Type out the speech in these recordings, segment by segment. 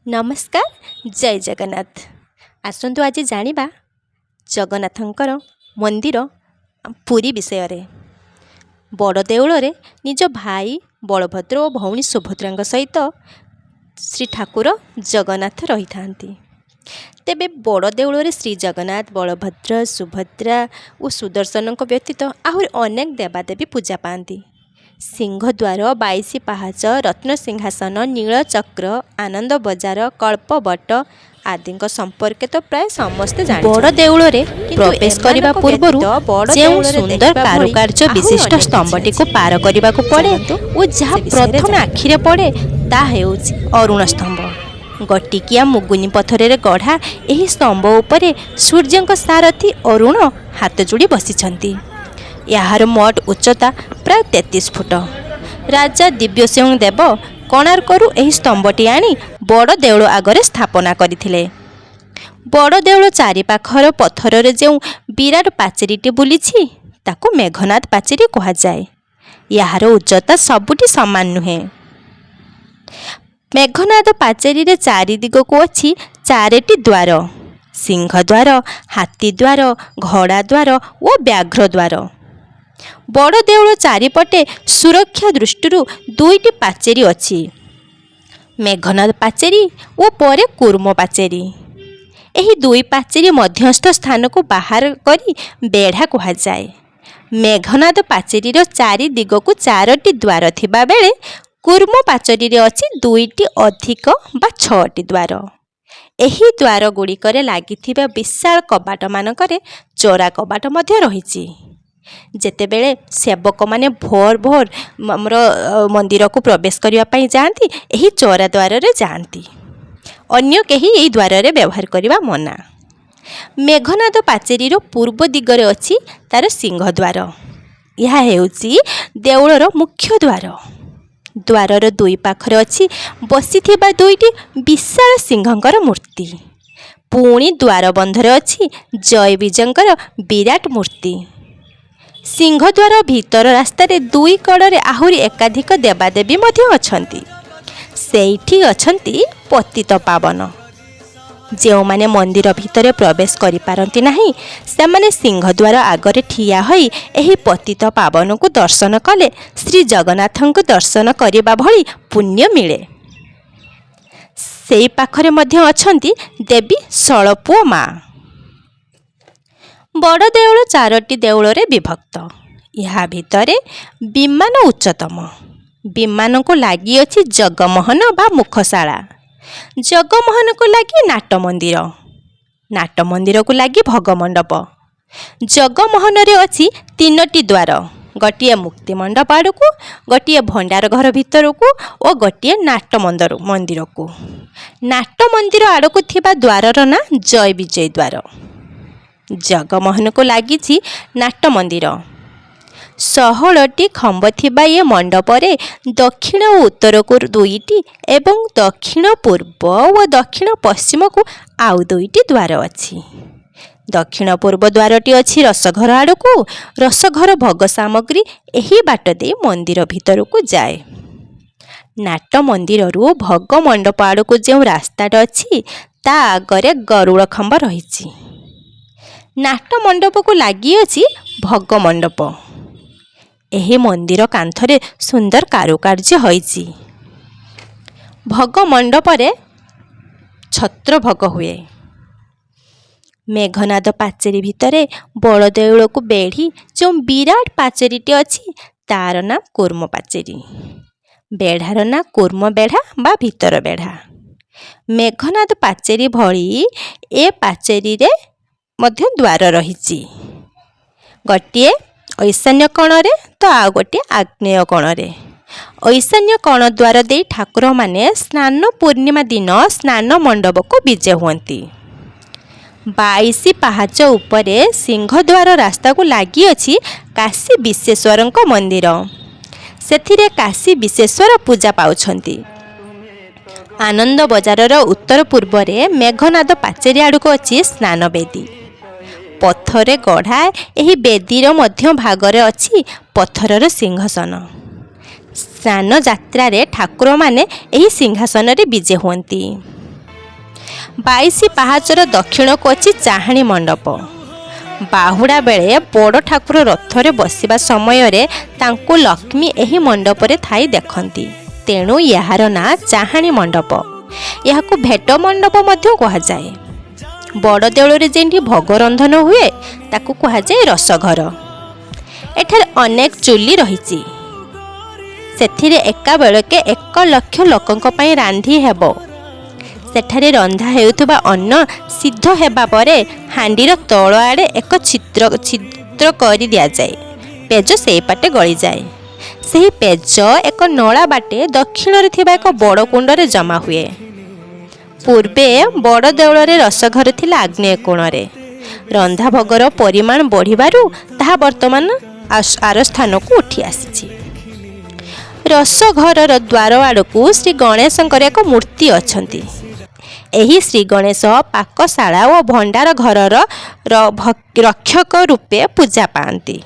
ନମସ୍କାର, ଜୟ ଜଗନ୍ନାଥ। ଆସନ୍ତୁ ଆଜି ଜାଣିବା ଜଗନ୍ନାଥଙ୍କର ମନ୍ଦିର ପୁରୀ ବିଷୟରେ। ବଡ଼ ଦେଉଳରେ ନିଜ ଭାଇ ବଳଭଦ୍ର ଓ ଭଉଣୀ ସୁଭଦ୍ରାଙ୍କ ସହିତ ଶ୍ରୀ ଠାକୁର ଜଗନ୍ନାଥ ରହିଥାନ୍ତି। ତେବେ ବଡ଼ ଦେଉଳରେ ଶ୍ରୀ ଜଗନ୍ନାଥ, ବଳଭଦ୍ର, ସୁଭଦ୍ରା ଓ ସୁଦର୍ଶନଙ୍କ ବ୍ୟତୀତ ଆହୁରି ଅନେକ ଦେବାଦେବୀ ପୂଜା ପାଆନ୍ତି। ସିଂହଦ୍ୱାର, 22 ପାହାଚ, ରତ୍ନସିଂହାସନ, ନୀଳଚକ୍ର, ଆନନ୍ଦ ବଜାର, କଳ୍ପବଟ ଆଦିଙ୍କ ସମ୍ପର୍କେ ତ ପ୍ରାୟ ସମସ୍ତେ ଜାଣିଛନ୍ତି। ବଡ଼ ଦେଉଳରେ କିନ୍ତୁ ପ୍ରବେଶ କରିବା ଏମାନଙ୍କ ପୂର୍ବରୁ ବ୍ୟତୀତ ବଡ଼ ଯେଉଁ ଦେଉଳରେ ସୁନ୍ଦର ଦେଖିବା ଭଳି କାରୁକାର୍ଯ୍ୟ ଆହୁରି ବିଶିଷ୍ଟ ଅନେକ କିଛି ସ୍ତମ୍ଭଟିକୁ ଅଛି। ପାର କରିବାକୁ ପଡ଼େ ଚାଲନ୍ତୁ ଓ ଯାହା ସେ ବିଷୟରେ ପ୍ରଥମେ ଜାଣିବା। ଆଖିରେ ପଡ଼େ, ତାହା ହେଉଛି ଅରୁଣ ସ୍ତମ୍ଭ। ଗୋଟିକିଆ ମୁଗୁନି ପଥରରେ ଗଢ଼ା ଏହି ସ୍ତମ୍ଭ ଉପରେ ସୂର୍ଯ୍ୟଙ୍କ ସାରଥୀ ଅରୁଣ ହାତ ଯୋଡ଼ି ବସିଛନ୍ତି। ଏହାର ମୋଟ ଉଚ୍ଚତା ପ୍ରାୟ 33 ଫୁଟ। ରାଜା ଦିବ୍ୟସିଂହ ଦେବ କୋଣାର୍କରୁ ଏହି ସ୍ତମ୍ଭଟି ଆଣି ବଡ଼ ଦେଉଳ ଆଗରେ ସ୍ଥାପନା କରିଥିଲେ। ବଡ଼ ଦେଉଳ ଚାରିପାଖର ପଥରରେ ଯେଉଁ ବିରାଟ ପାଚେରୀଟି ବୁଲିଛି, ତାକୁ ମେଘନାଦ ପାଚେରୀ କୁହାଯାଏ। ଏହାର ଉଚ୍ଚତା ସବୁଠି ସମାନ ନୁହେଁ। ମେଘନାଦ ପାଚେରୀରେ ଚାରି ଦିଗକୁ ଅଛି ଚାରିଟି ଦ୍ୱାର: ସିଂହଦ୍ୱାର, ହାତୀଦ୍ୱାର, ଘୋଡ଼ାଦ୍ୱାର ଓ ବ୍ୟାଘ୍ରଦ୍ୱାର। ବଡ଼ ଦେଉଳ ଚାରିପଟେ ସୁରକ୍ଷା ଦୃଷ୍ଟିରୁ ଦୁଇଟି ପାଚେରୀ ଅଛି: ମେଘନାଦ ପାଚେରୀ ଓ ପରେ କୁର୍ମ ପାଚେରୀ। ଏହି ଦୁଇ ପାଚେରୀ ମଧ୍ୟସ୍ଥ ସ୍ଥାନକୁ ବାହାର କରି ବେଢ଼ା କୁହାଯାଏ। ମେଘନାଦ ପାଚେରୀର ଚାରି ଦିଗକୁ ଚାରୋଟି ଦ୍ୱାର ଥିବା ବେଳେ କୁର୍ମ ପାଚେରୀରେ ଅଛି ଦୁଇଟି ଅଧିକ ବା ଛଅଟି ଦ୍ୱାର। ଏହି ଦ୍ୱାର ଗୁଡ଼ିକରେ ଲାଗିଥିବା ବିଶାଳ କବାଟମାନଙ୍କରେ ଚୋରା କବାଟ ମଧ୍ୟ ରହିଛି। ଯେତେବେଳେ ସେବକମାନେ ଭୋର ଭୋର ଆମର ମନ୍ଦିରକୁ ପ୍ରବେଶ କରିବା ପାଇଁ ଯାଆନ୍ତି, ଏହି ଚୋରା ଦ୍ୱାରରେ ଯାଆନ୍ତି। ଅନ୍ୟ କେହି ଏହି ଦ୍ୱାରରେ ବ୍ୟବହାର କରିବା ମନା। ମେଘନାଦ ପାଚେରୀର ପୂର୍ବ ଦିଗରେ ଅଛି ତାର ସିଂହଦ୍ୱାର। ଏହା ହେଉଛି ଦେଉଳର ମୁଖ୍ୟ ଦ୍ୱାର। ଦ୍ୱାରର ଦୁଇ ପାଖରେ ଅଛି ବସିଥିବା ଦୁଇଟି ବିଶାଳ ସିଂହଙ୍କର ମୂର୍ତ୍ତି। ପୁଣି ଦ୍ୱାରବନ୍ଧରେ ଅଛି ଜୟ ବିଜୟଙ୍କର ବିରାଟ ମୂର୍ତ୍ତି। ସିଂହଦ୍ୱାର ଭିତର ରାସ୍ତାରେ ଦୁଇ କଡ଼ରେ ଆହୁରି ଏକାଧିକ ଦେବାଦେବୀ ମଧ୍ୟ ଅଛନ୍ତି। ସେଇଠି ଅଛନ୍ତି ପତିତ ପାବନ। ଯେଉଁମାନେ ମନ୍ଦିର ଭିତରେ ପ୍ରବେଶ କରିପାରନ୍ତି ନାହିଁ, ସେମାନେ ସିଂହଦ୍ୱାର ଆଗରେ ଠିଆ ହୋଇ ଏହି ପତିତ ପାବନକୁ ଦର୍ଶନ କଲେ ଶ୍ରୀ ଜଗନ୍ନାଥଙ୍କୁ ଦର୍ଶନ କରିବା ଭଳି ପୁଣ୍ୟ ମିଳେ। ସେଇ ପାଖରେ ମଧ୍ୟ ଅଛନ୍ତି ଦେବୀ ଷୋଳପୁଅ ମା। ବଡ଼ ଦେଉଳ ଚାରୋଟି ଦେଉଳରେ ବିଭକ୍ତ। ଏହା ଭିତରେ ବିମାନ ଉଚ୍ଚତମ। ବିମାନକୁ ଲାଗିଅଛି ଜଗମୋହନ ବା ମୁଖଶାଳା। ଜଗମୋହନକୁ ଲାଗି ନାଟ ମନ୍ଦିର। ନାଟ ମନ୍ଦିରକୁ ଲାଗି ଭୋଗମଣ୍ଡପ। ଜଗମୋହନରେ ଅଛି ତିନୋଟି ଦ୍ୱାର: ଗୋଟିଏ ମୁକ୍ତିମଣ୍ଡପ ଆଡ଼କୁ, ଗୋଟିଏ ଭଣ୍ଡାର ଘର ଭିତରକୁ ଓ ଗୋଟିଏ ନାଟ ମନ୍ଦିରକୁ। ନାଟ ମନ୍ଦିର ଆଡ଼କୁ ଥିବା ଦ୍ୱାରର ନାଁ ଜୟ ବିଜୟ ଦ୍ୱାର। ଜଗମୋହନକୁ ଲାଗିଛି ନାଟ ମନ୍ଦିର। 16ଟି ଖମ୍ବ ଥିବା ଏ ମଣ୍ଡପରେ ଦକ୍ଷିଣ ଓ ଉତ୍ତରକୁ ଦୁଇଟି ଏବଂ ଦକ୍ଷିଣ ପୂର୍ବ ଓ ଦକ୍ଷିଣ ପଶ୍ଚିମକୁ ଆଉ ଦୁଇଟି ଦ୍ୱାର ଅଛି। ଦକ୍ଷିଣ ପୂର୍ବ ଦ୍ୱାରଟି ଅଛି ରୋଷଘର ଆଡ଼କୁ। ରୋଷଘର ଭୋଗ ସାମଗ୍ରୀ ଏହି ବାଟ ଦେଇ ମନ୍ଦିର ଭିତରକୁ ଯାଏ। ନାଟ ମନ୍ଦିରରୁ ଭୋଗ ମଣ୍ଡପ ଆଡ଼କୁ ଯେଉଁ ରାସ୍ତାଟା ଅଛି, ତା ଆଗରେ ଗରୁଡ଼ ଖମ୍ବ ରହିଛି। ନାଟ ମଣ୍ଡପକୁ ଲାଗିଅଛି ଭୋଗ ମଣ୍ଡପ। ଏହି ମନ୍ଦିର କାନ୍ଥରେ ସୁନ୍ଦର କାରୁକାର୍ଯ୍ୟ ହୋଇଛି। ଭୋଗ ମଣ୍ଡପରେ ଛତ୍ର ଭୋଗ ହୁଏ। ମେଘନାଦ ପାଚେରୀ ଭିତରେ ବଡ଼ ଦେଉଳକୁ ବେଢ଼ି ଯେଉଁ ବିରାଟ ପାଚେରୀଟି ଅଛି, ତାର ନାଁ କୁର୍ମ ପାଚେରୀ। ବେଢ଼ାର ନାଁ କୁର୍ମ ବେଢ଼ା ବା ଭିତର ବେଢ଼ା। ମେଘନାଦ ପାଚେରୀ ଭଳି ଏ ପାଚେରୀରେ ମଧ୍ୟ ଦ୍ୱାର ରହିଛି, ଗୋଟିଏ ଐଶାନ୍ୟ କୋଣରେ ତ ଆଉ ଗୋଟିଏ ଆଗ୍ନେୟ କୋଣରେ। ଐଶାନ୍ୟ କୋଣ ଦ୍ୱାର ଦେଇ ଠାକୁରମାନେ ସ୍ନାନ ପୂର୍ଣ୍ଣିମା ଦିନ ସ୍ନାନ ମଣ୍ଡପକୁ ବିଜେ ହୁଅନ୍ତି। 22 ପାହାଚ ଉପରେ ସିଂହଦ୍ୱାର ରାସ୍ତାକୁ ଲାଗିଅଛି କାଶୀ ବିଶ୍ୱେଶ୍ୱରଙ୍କ ମନ୍ଦିର। ସେଥିରେ କାଶୀ ବିଶ୍ୱେଶ୍ୱର ପୂଜା ପାଉଛନ୍ତି। ଆନନ୍ଦ ବଜାରର ଉତ୍ତର ପୂର୍ବରେ ମେଘନାଦ ପାଚେରୀ ଆଡ଼କୁ ଅଛି ସ୍ନାନବେଦୀ। ପଥରେ ଗଢ଼ା ଏହି ବେଦୀର ମଧ୍ୟ ଭାଗରେ ଅଛି ପଥରର ସିଂହାସନ। ସ୍ନାନ ଯାତ୍ରାରେ ଠାକୁରମାନେ ଏହି ସିଂହାସନରେ ବିଜେ ହୁଅନ୍ତି। 22 ପାହାଚର ଦକ୍ଷିଣକୁ ଅଛି ଚାହାଣୀ ମଣ୍ଡପ। ବାହୁଡ଼ା ବେଳେ ବଡ଼ ଠାକୁର ରଥରେ ବସିବା ସମୟରେ ତାଙ୍କୁ ଲକ୍ଷ୍ମୀ ଏହି ମଣ୍ଡପରେ ଥାଇ ଦେଖନ୍ତି, ତେଣୁ ଏହାର ନାଁ ଚାହାଣୀ ମଣ୍ଡପ। ଏହାକୁ ଭେଟ ମଣ୍ଡପ ମଧ୍ୟ କୁହାଯାଏ। ବଡ଼ ଦେଉଳରେ ଯେଉଁଠି ଭୋଗ ରନ୍ଧନ ହୁଏ, ତାକୁ କୁହାଯାଏ ରସଘର। ଏଠାରେ ଅନେକ ଚୁଲି ରହିଛି। ସେଥିରେ ଏକାବେଳକେ 1 ଲକ୍ଷ ଲୋକଙ୍କ ପାଇଁ ରାନ୍ଧି ହେବ। ସେଠାରେ ରନ୍ଧା ହେଉଥିବା ଅନ୍ନ ସିଦ୍ଧ ହେବା ପରେ ହାଣ୍ଡିର ତଳ ଆଡ଼େ ଏକ ଛିଦ୍ର ଛିଦ୍ର କରି ଦିଆଯାଏ। ପେଜ ସେଇବାଟେ ଗଳିଯାଏ। ସେହି ପେଜ ଏକ ନଳା ବାଟେ ଦକ୍ଷିଣରେ ଥିବା ଏକ ବଡ଼ କୁଣ୍ଡରେ ଜମା ହୁଏ। ପୂର୍ବେ ବଡ଼ ଦେଉଳରେ ରୋଷଘର ଥିଲା ଆଗ୍ନେୟ କୋଣରେ। ରନ୍ଧା ଭୋଗର ପରିମାଣ ବଢ଼ିବାରୁ ତାହା ବର୍ତ୍ତମାନ ଆର ସ୍ଥାନକୁ ଉଠି ଆସିଛି। ରୋଷଘରର ଦ୍ୱାର ଆଡ଼କୁ ଶ୍ରୀ ଗଣେଶଙ୍କର ଏକ ମୂର୍ତ୍ତି ଅଛନ୍ତି। ଏହି ଶ୍ରୀ ଗଣେଶ ପାକଶାଳା ଓ ଭଣ୍ଡାର ଘରର ରକ୍ଷକ ରୂପେ ପୂଜା ପାଆନ୍ତି।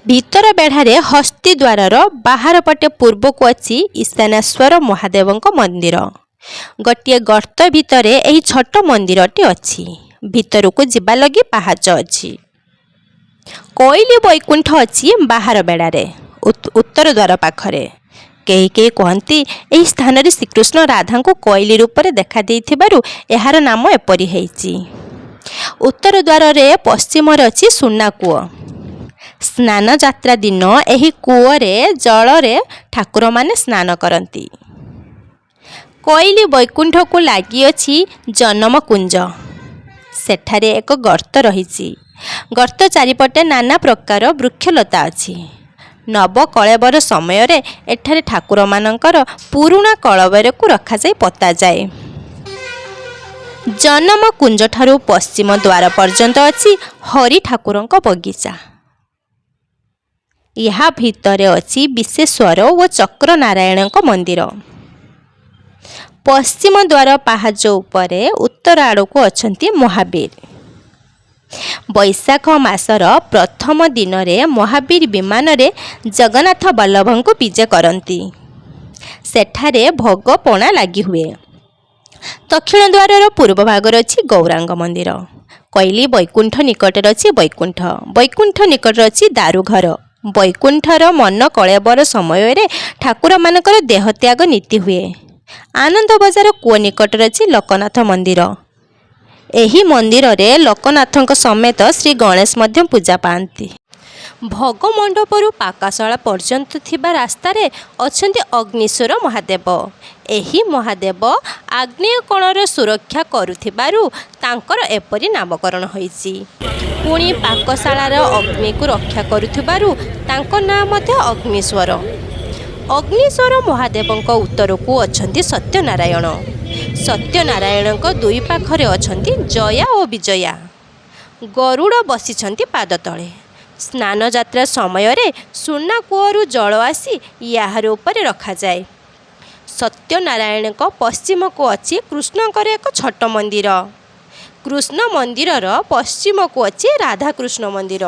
ଭିତର ବେଢ଼ାରେ ହସ୍ତୀ ଦ୍ୱାରର ବାହାର ପଟେ ପୂର୍ବକୁ ଅଛି ଈଶାନେଶ୍ୱର ମହାଦେବଙ୍କ ମନ୍ଦିର। ଗୋଟିଏ ଗର୍ତ୍ତ ଭିତରେ ଏହି ଛୋଟ ମନ୍ଦିରଟି ଅଛି। ଭିତରକୁ ଯିବା ଲାଗି ପାହାଚ ଅଛି। କୋଇଲି ବୈକୁଣ୍ଠ ଅଛି ବାହାର ବେଢ଼ାରେ ଉତ୍ତର ଦ୍ୱାର ପାଖରେ। କେହି କେହି କୁହନ୍ତି, ଏହି ସ୍ଥାନରେ ଶ୍ରୀକୃଷ୍ଣ ରାଧାଙ୍କୁ କୋଇଲି ରୂପରେ ଦେଖା ଦେଇଥିବାରୁ ଏହାର ନାମ ଏପରି ହେଇଛି। ଉତ୍ତର ଦ୍ୱାରରେ ପଶ୍ଚିମରେ ଅଛି ସୁନା କୂଅ। ସ୍ନାନ ଯାତ୍ରା ଦିନ ଏହି କୂଅରେ ଜଳରେ ଠାକୁରମାନେ ସ୍ନାନ କରନ୍ତି। କୋଇଲି ବୈକୁଣ୍ଠକୁ ଲାଗିଅଛି ଜନମକୁଞ୍ଜ। ସେଠାରେ ଏକ ଗର୍ତ୍ତ ରହିଛି। ଗର୍ତ୍ତ ଚାରିପଟେ ନାନା ପ୍ରକାର ବୃକ୍ଷଲତା ଅଛି। ନବକଳେବର ସମୟରେ ଏଠାରେ ଠାକୁରମାନଙ୍କର ପୁରୁଣା କଳେବରକୁ ରଖାଯାଇ ପୋତାଯାଏ। ଜନମକୁଞ୍ଜଠାରୁ ପଶ୍ଚିମ ଦ୍ୱାର ପର୍ଯ୍ୟନ୍ତ ଅଛି ହରି ଠାକୁରଙ୍କ ବଗିଚା। ଏହା ଭିତରେ ଅଛି ବିଶ୍ୱେଶ୍ୱର ଓ ଚକ୍ରନାରାୟଣଙ୍କ ମନ୍ଦିର। ପଶ୍ଚିମ ଦ୍ୱାର ପାହାଚ ଉପରେ ଉତ୍ତର ଆଡ଼କୁ ଅଛନ୍ତି ମହାବୀର। ବୈଶାଖ ମାସର ପ୍ରଥମ ଦିନରେ ମହାବୀର ବିମାନରେ ଜଗନ୍ନାଥ ବଲ୍ଲଭଙ୍କୁ ବିଜେ କରନ୍ତି। ସେଠାରେ ଭୋଗ ପଣା ଲାଗି ହୁଏ। ଦକ୍ଷିଣ ଦ୍ୱାରର ପୂର୍ବ ଭାଗରେ ଅଛି ଗୌରାଙ୍ଗ ମନ୍ଦିର। କୋଇଲି ବୈକୁଣ୍ଠ ନିକଟରେ ଅଛି ବୈକୁଣ୍ଠ। ବୈକୁଣ୍ଠ ନିକଟରେ ଅଛି ଦାରୁଘର। ବୈକୁଣ୍ଠର ମନ କଳେବର ସମୟରେ ଠାକୁରମାନଙ୍କର ଦେହତ୍ୟାଗ ନୀତି ହୁଏ। ଆନନ୍ଦ ବଜାର କୂଅ ନିକଟରେ ଅଛି ଲୋକନାଥ ମନ୍ଦିର। ଏହି ମନ୍ଦିରରେ ଲୋକନାଥଙ୍କ ସମେତ ଶ୍ରୀ ଗଣେଶ ମଧ୍ୟ ପୂଜା ପାଆନ୍ତି। ଭୋଗ ମଣ୍ଡପରୁ ପାକଶାଳା ପର୍ଯ୍ୟନ୍ତ ଥିବା ରାସ୍ତାରେ ଅଛନ୍ତି ଅଗ୍ନିଶ୍ୱର ମହାଦେବ। ଏହି ମହାଦେବ ଆଗ୍ନେୟ କୋଣର ସୁରକ୍ଷା କରୁଥିବାରୁ ତାଙ୍କର ଏପରି ନାମକରଣ ହୋଇଛି। ପୁଣି ପାକଶାଳାର ଅଗ୍ନିକୁ ରକ୍ଷା କରୁଥିବାରୁ ତାଙ୍କ ନାଁ ମଧ୍ୟ ଅଗ୍ନିଶ୍ୱର। ଅଗ୍ନିଶ୍ୱର ମହାଦେବଙ୍କ ଉତ୍ତରକୁ ଅଛନ୍ତି ସତ୍ୟନାରାୟଣ। ସତ୍ୟନାରାୟଣଙ୍କ ଦୁଇ ପାଖରେ ଅଛନ୍ତି ଜୟା ଓ ବିଜୟା। ଗରୁଡ଼ ବସିଛନ୍ତି ପାଦ ତଳେ। ସ୍ନାନ ଯାତ୍ରା ସମୟରେ ସୁନା କୂଅରୁ ଜଳ ଆସି ଏହାରି ଉପରେ ରଖାଯାଏ। ସତ୍ୟନାରାୟଣଙ୍କ ପଶ୍ଚିମକୁ ଅଛି କୃଷ୍ଣଙ୍କର ଏକ ଛୋଟ ମନ୍ଦିର। କୃଷ୍ଣ ମନ୍ଦିରର ପଶ୍ଚିମକୁ ଅଛି ରାଧାକୃଷ୍ଣ ମନ୍ଦିର।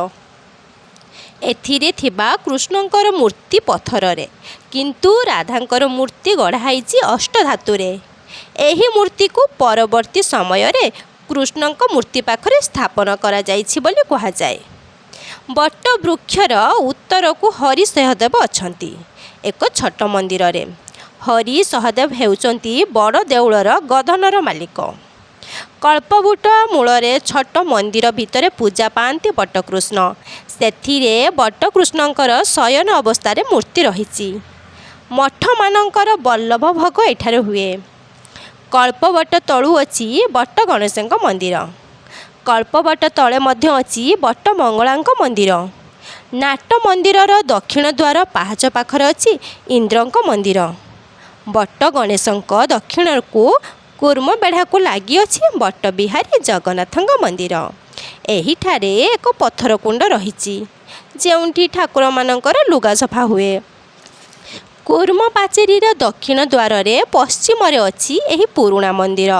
ଏଥିରେ ଥିବା କୃଷ୍ଣଙ୍କର ମୂର୍ତ୍ତି ପଥରରେ, କିନ୍ତୁ ରାଧାଙ୍କର ମୂର୍ତ୍ତି ଗଢ଼ା ହେଇଛି ଅଷ୍ଟଧାତୁରେ। ଏହି ମୂର୍ତ୍ତିକୁ ପରବର୍ତ୍ତୀ ସମୟରେ କୃଷ୍ଣଙ୍କ ମୂର୍ତ୍ତି ପାଖରେ ସ୍ଥାପନ କରାଯାଇଛି ବୋଲି କୁହାଯାଏ। ବଟବୃକ୍ଷର ଉତ୍ତରକୁ ହରି ସହଦେବ ଅଛନ୍ତି ଏକ ଛୋଟ ମନ୍ଦିରରେ। ହରି ସହଦେବ ହେଉଛନ୍ତି ବଡ଼ ଦେଉଳର ଗୋଧନର ମାଲିକ। କଳ୍ପବଟ ମୂଳରେ ଛୋଟ ମନ୍ଦିର ଭିତରେ ପୂଜା ପାଆନ୍ତି ବଟକୃଷ୍ଣ। ସେଥିରେ ବଟକୃଷ୍ଣଙ୍କର ଶୟନ ଅବସ୍ଥାରେ ମୂର୍ତ୍ତି ରହିଛି। ମଠମାନଙ୍କର ବଲ୍ଲଭ ଭୋଗ ଏଠାରେ ହୁଏ। କଳ୍ପବଟ ତଳୁ ଅଛି ବଟ ଗଣେଶଙ୍କ ମନ୍ଦିର। କଳ୍ପବଟ ତଳେ ମଧ୍ୟ ଅଛି ବଟ ମଙ୍ଗଳାଙ୍କ ମନ୍ଦିର। ନାଟ ମନ୍ଦିରର ଦକ୍ଷିଣ ଦ୍ୱାର ପାହାଚ ପାଖରେ ଅଛି ଇନ୍ଦ୍ରଙ୍କ ମନ୍ଦିର। ବଟ ଗଣେଶଙ୍କ ଦକ୍ଷିଣକୁ କୁର୍ମ ବେଢ଼ାକୁ ଲାଗିଅଛି ବଟବିହାରୀ ଜଗନ୍ନାଥଙ୍କ ମନ୍ଦିର। ଏହିଠାରେ ଏକ ପଥର କୁଣ୍ଡ ରହିଛି, ଯେଉଁଠି ଠାକୁରମାନଙ୍କର ଲୁଗା ସଫା ହୁଏ। କୁର୍ମ ପାଚେରୀର ଦକ୍ଷିଣ ଦ୍ୱାରରେ ପଶ୍ଚିମରେ ଅଛି ଏହି ପୁରୁଣା ମନ୍ଦିର।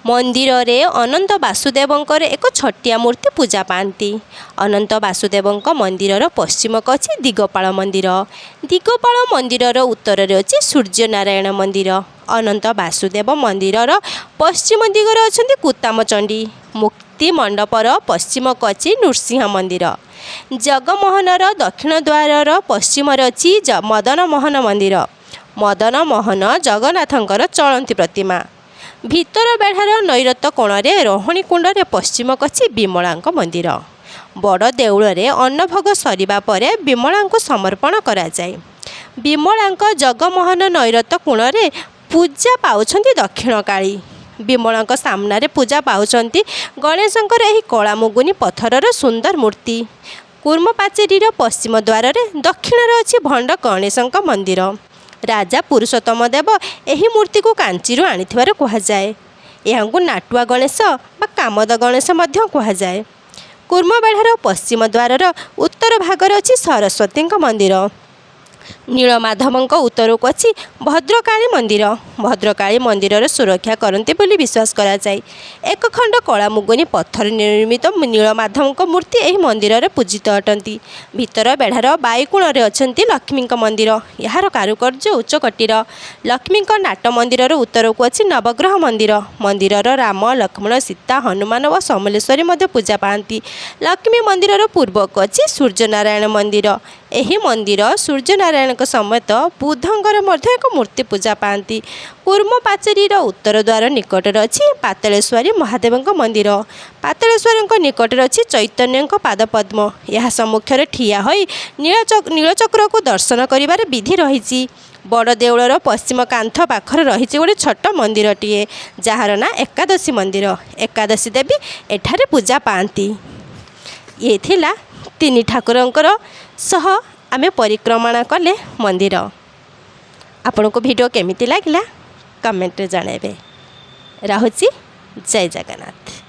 ମନ୍ଦିରରେ ଅନନ୍ତ ବାସୁଦେବଙ୍କର ଏକ ଛୋଟିଆ ମୂର୍ତ୍ତି ପୂଜା ପାଆନ୍ତି। ଅନନ୍ତ ବାସୁଦେବଙ୍କ ମନ୍ଦିରର ପଶ୍ଚିମକୁ ଅଛି ଦିଗପାଳ ମନ୍ଦିର। ଦିଗପାଳ ମନ୍ଦିରର ଉତ୍ତରରେ ଅଛି ସୂର୍ଯ୍ୟନାରାୟଣ ମନ୍ଦିର। ଅନନ୍ତ ବାସୁଦେବ ମନ୍ଦିରର ପଶ୍ଚିମ ଦିଗରେ ଅଛନ୍ତି କୁତାମଚଣ୍ଡୀ। ମୁକ୍ତି ମଣ୍ଡପର ପଶ୍ଚିମକୁ ଅଛି ନୃସିଂହ ମନ୍ଦିର। ଜଗମୋହନର ଦକ୍ଷିଣ ଦ୍ୱାରର ପଶ୍ଚିମରେ ଅଛି ମଦନ ମୋହନ ମନ୍ଦିର। ମଦନ ମୋହନ ଜଗନ୍ନାଥଙ୍କର ଚଳନ୍ତି ପ୍ରତିମା। ଭିତର ବେଢ଼ାର ନୈଋତ୍ୟ କୋଣରେ ରୋହିଣୀ କୁଣ୍ଡରେ ପଶ୍ଚିମକୁ ଅଛି ବିମଳାଙ୍କ ମନ୍ଦିର। ବଡ଼ ଦେଉଳରେ ଅନ୍ନଭୋଗ ସରିବା ପରେ ବିମଳାଙ୍କୁ ସମର୍ପଣ କରାଯାଏ। ବିମଳାଙ୍କ ଜଗମୋହନ ନୈଋତ୍ୟ କୋଣରେ ପୂଜା ପାଉଛନ୍ତି ଦକ୍ଷିଣକାଳୀ। ବିମଳାଙ୍କ ସାମ୍ନାରେ ପୂଜା ପାଉଛନ୍ତି ଗଣେଶଙ୍କର ଏହି କଳା ମୁଗୁନି ପଥରର ସୁନ୍ଦର ମୂର୍ତ୍ତି। କୁର୍ମ ପାଚେରୀର ପଶ୍ଚିମ ଦ୍ୱାରରେ ଦକ୍ଷିଣରେ ଅଛି ଭଣ୍ଡ ଗଣେଶଙ୍କ ମନ୍ଦିର। ରାଜା ପୁରୁଷୋତ୍ତମ ଦେବ ଏହି ମୂର୍ତ୍ତିକୁ କାଞ୍ଚିରୁ ଆଣିଥିବାର କୁହାଯାଏ। ଏହାଙ୍କୁ ନାଟୁଆ ଗଣେଶ ବା କାମଦ ଗଣେଶ ମଧ୍ୟ କୁହାଯାଏ। କୁର୍ମବେଢ଼ାର ପଶ୍ଚିମ ଦ୍ୱାରର ଉତ୍ତର ଭାଗରେ ଅଛି ସରସ୍ୱତୀଙ୍କ ମନ୍ଦିର। ନୀଳମାଧବଙ୍କ ଉତ୍ତରକୁ ଅଛି ଭଦ୍ରକାଳୀ ମନ୍ଦିର। ଭଦ୍ରକାଳୀ ମନ୍ଦିରର ସୁରକ୍ଷା କରନ୍ତି ବୋଲି ବିଶ୍ୱାସ କରାଯାଏ। ଏକ ଖଣ୍ଡ କଳା ମୁଗୁନି ପଥର ନିର୍ମିତ ନୀଳମାଧବଙ୍କ ମୂର୍ତ୍ତି ଏହି ମନ୍ଦିରରେ ପୂଜିତ ଅଟନ୍ତି। ଭିତର ବେଢ଼ାର ବାୟୁକୋଣରେ ଅଛନ୍ତି ଲକ୍ଷ୍ମୀଙ୍କ ମନ୍ଦିର। ଏହାର କାରୁକାର୍ଯ୍ୟ ଉଚ୍ଚକୋଟୀର। ଲକ୍ଷ୍ମୀଙ୍କ ନାଟ ମନ୍ଦିରର ଉତ୍ତରକୁ ଅଛି ନବଗ୍ରହ ମନ୍ଦିର। ମନ୍ଦିରର ରାମ, ଲକ୍ଷ୍ମଣ, ସୀତା, ହନୁମାନ ଓ ସମଲେଶ୍ୱରୀ ମଧ୍ୟ ପୂଜା ପାଆନ୍ତି। ଲକ୍ଷ୍ମୀ ମନ୍ଦିରର ପୂର୍ବକୁ ଅଛି ସୂର୍ଯ୍ୟନାରାୟଣ ମନ୍ଦିର। ଏହି ମନ୍ଦିର ସୂର୍ଯ୍ୟନାରାୟଣଙ୍କ ସମେତ ବୁଦ୍ଧଙ୍କର ମଧ୍ୟ ଏକ ମୂର୍ତ୍ତି ପୂଜା ପାଆନ୍ତି। କୁର୍ମ ପାଚେରୀର ଉତ୍ତର ଦ୍ୱାର ନିକଟରେ ଅଛି ପାତାଳେଶ୍ୱରୀ ମହାଦେବଙ୍କ ମନ୍ଦିର। ପାତାଳେଶ୍ୱରୀଙ୍କ ନିକଟରେ ଅଛି ଚୈତନ୍ୟଙ୍କ ପାଦପଦ୍ମ। ଏହା ସମ୍ମୁଖରେ ଠିଆ ହୋଇ ନୀଳଚକ୍ରକୁ ଦର୍ଶନ କରିବାର ବିଧି ରହିଛି। ବଡ଼ ଦେଉଳର ପଶ୍ଚିମ କାନ୍ଥ ପାଖରେ ରହିଛି ଗୋଟେ ଛୋଟ ମନ୍ଦିରଟିଏ, ଯାହାର ନାଁ ଏକାଦଶୀ ମନ୍ଦିର। ଏକାଦଶୀ ଦେବୀ ଏଠାରେ ପୂଜା ପାଆନ୍ତି। ଇଏ ଥିଲା ତିନି ଠାକୁରଙ୍କର ସହ ଆମେ ପରିକ୍ରମଣା କଲେ ମନ୍ଦିର। ଆପଣଙ୍କୁ ଭିଡ଼ିଓ କେମିତି ଲାଗିଲା କମେଣ୍ଟରେ ଜଣାଇବେ। ରହୁଛି, ଜୟ ଜଗନ୍ନାଥ।